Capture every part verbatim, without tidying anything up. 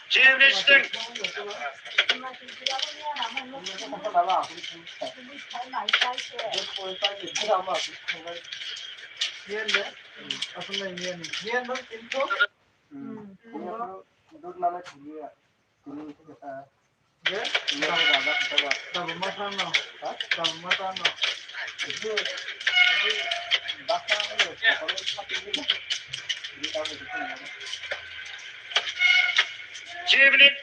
Chief Minister. Chief Minister.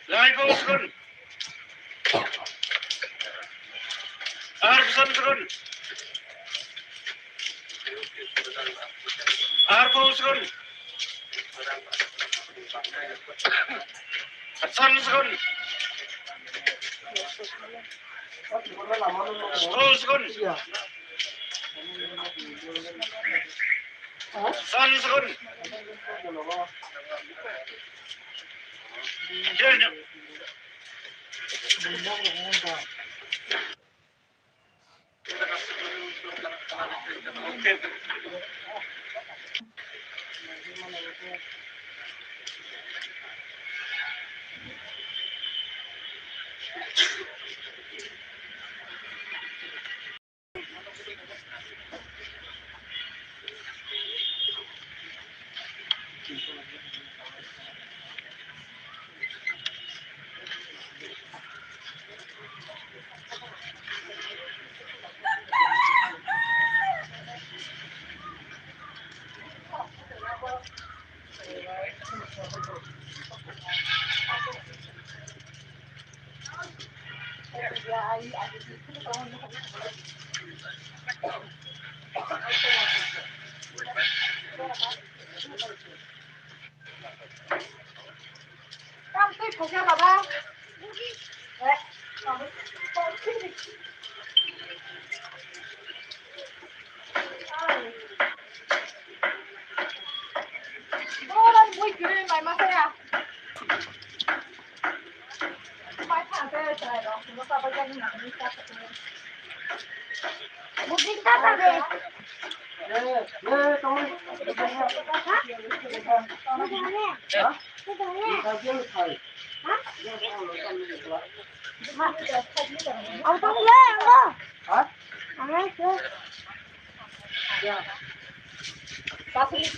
Laibung sukun. Arphusan sukun. Arphusan sukun. San sukun. Sukun. San sukun.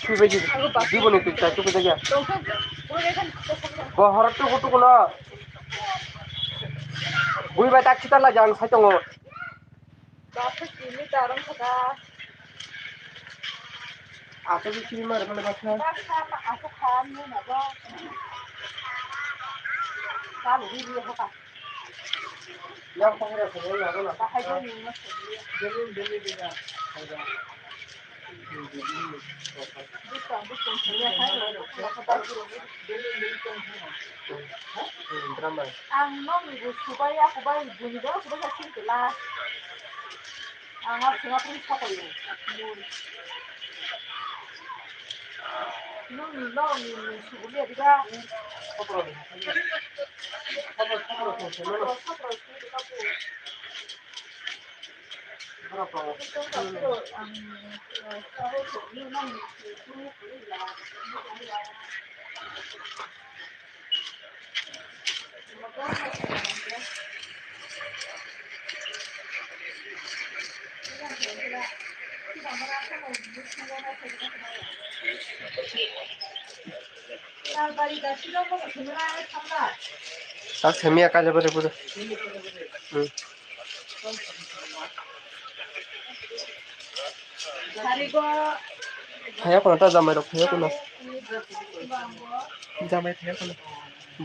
Sui bai di, di bo ni twi chai tuku jagya. Bo horo tuku tuku no. Bui bai tak sitar la jang sai tongo. Aswk simi mar mane baksa. Yang pangra sini ya, mana? Belum, belum, belum. Ang nokni bo subai ya, kubai, buini bo subai ya, sini kelas. Ang aswk aswk sakoi. Nokni, nokni, nokni subu liya diga. Tak semiya kaisa bwrwi budo. Hmm. Phaiya kono ta jamai rok phaiya kono. Jamai phaiya kono.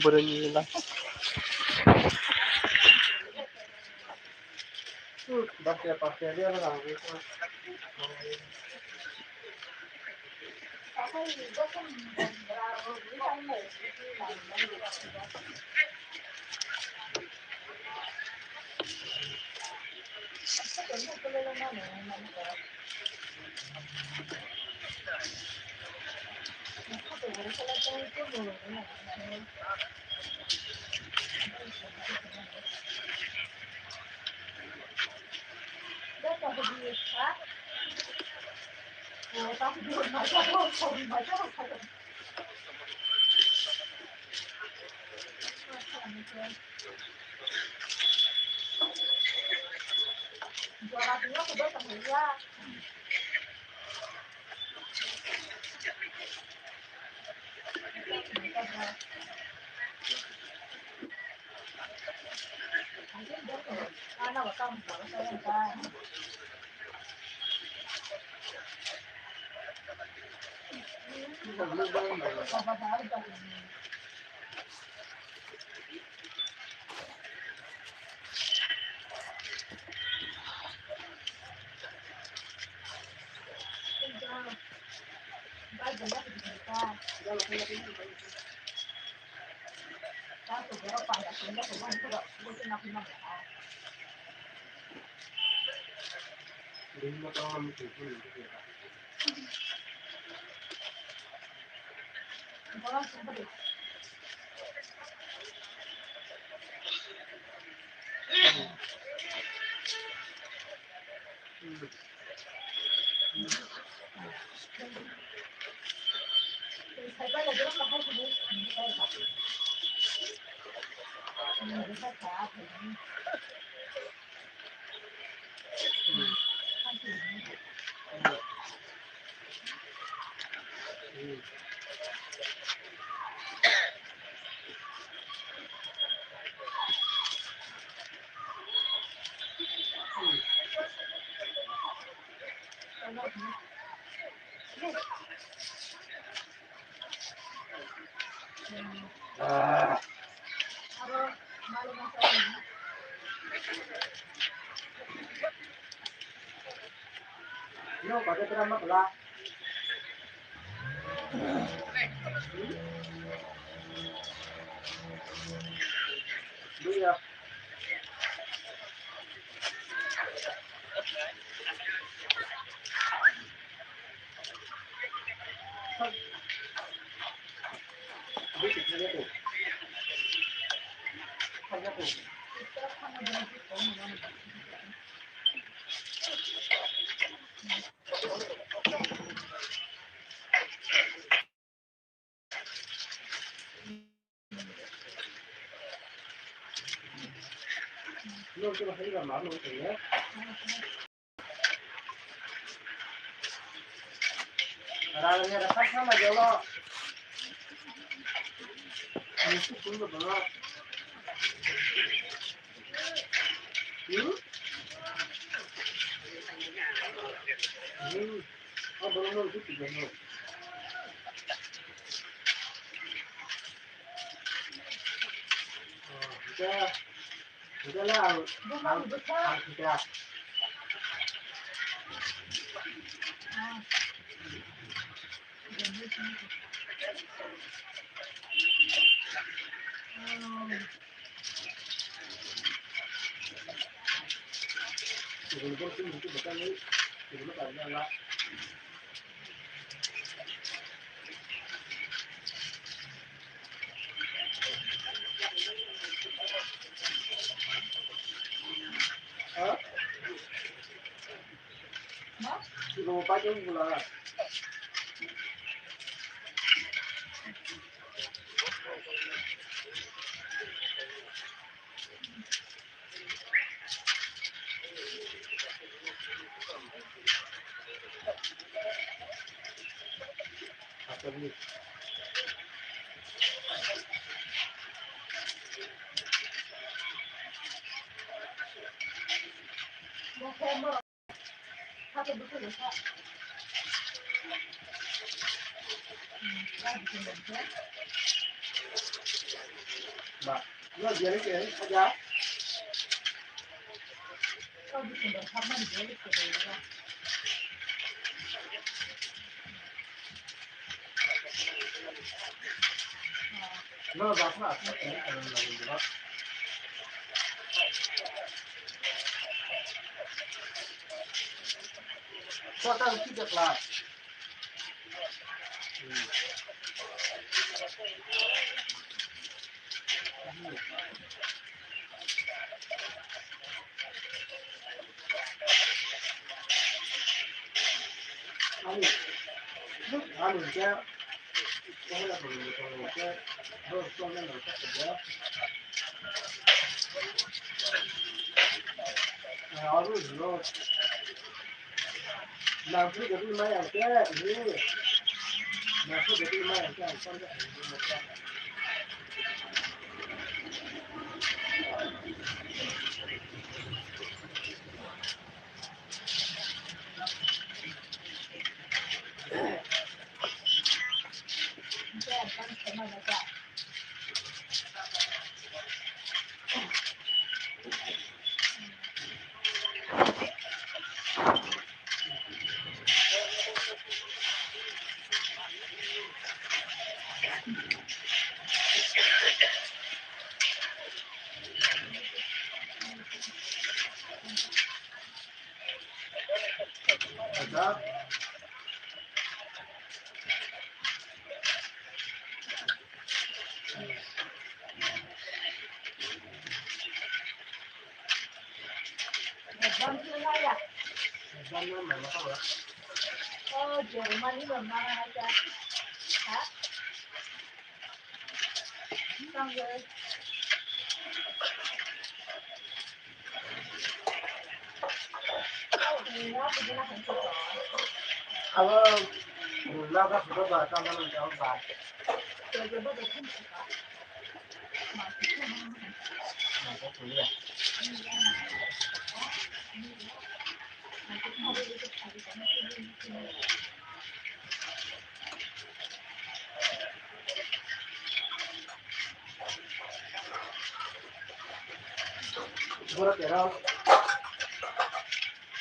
Boroni la.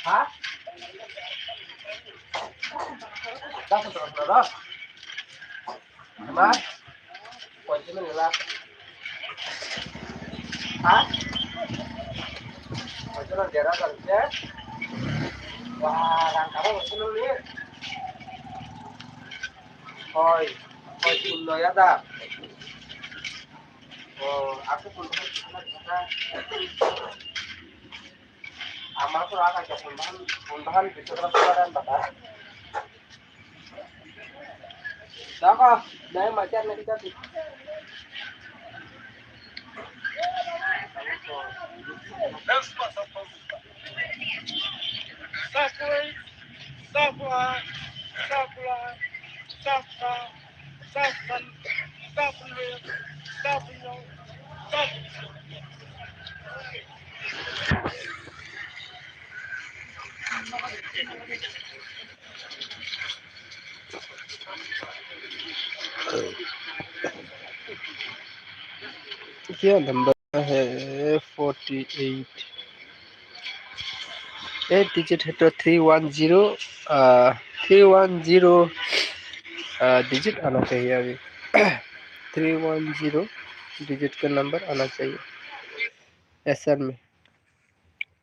Ha? Dah, dah, dah, dah. Ma? Koichino nila. Ha? Koichino dera dalke. Wah, rang kabo koichino ni. Koi, koi chunno ya da. Oh, aku pun. Ama ko aga ke pun bahan, pun bahan bisa berapa dan bata. Saka, dai macam ni kita tu. Sapui, sapua, sapla, sapka, sapsan, sapni, sapnyo, sap. Kya number hai? Forty eight. Eight digit hai to three one zero, ah, three one zero, ah, digit ana chahiye abhi. Three one zero digit ka number ana chahiye. S R mein.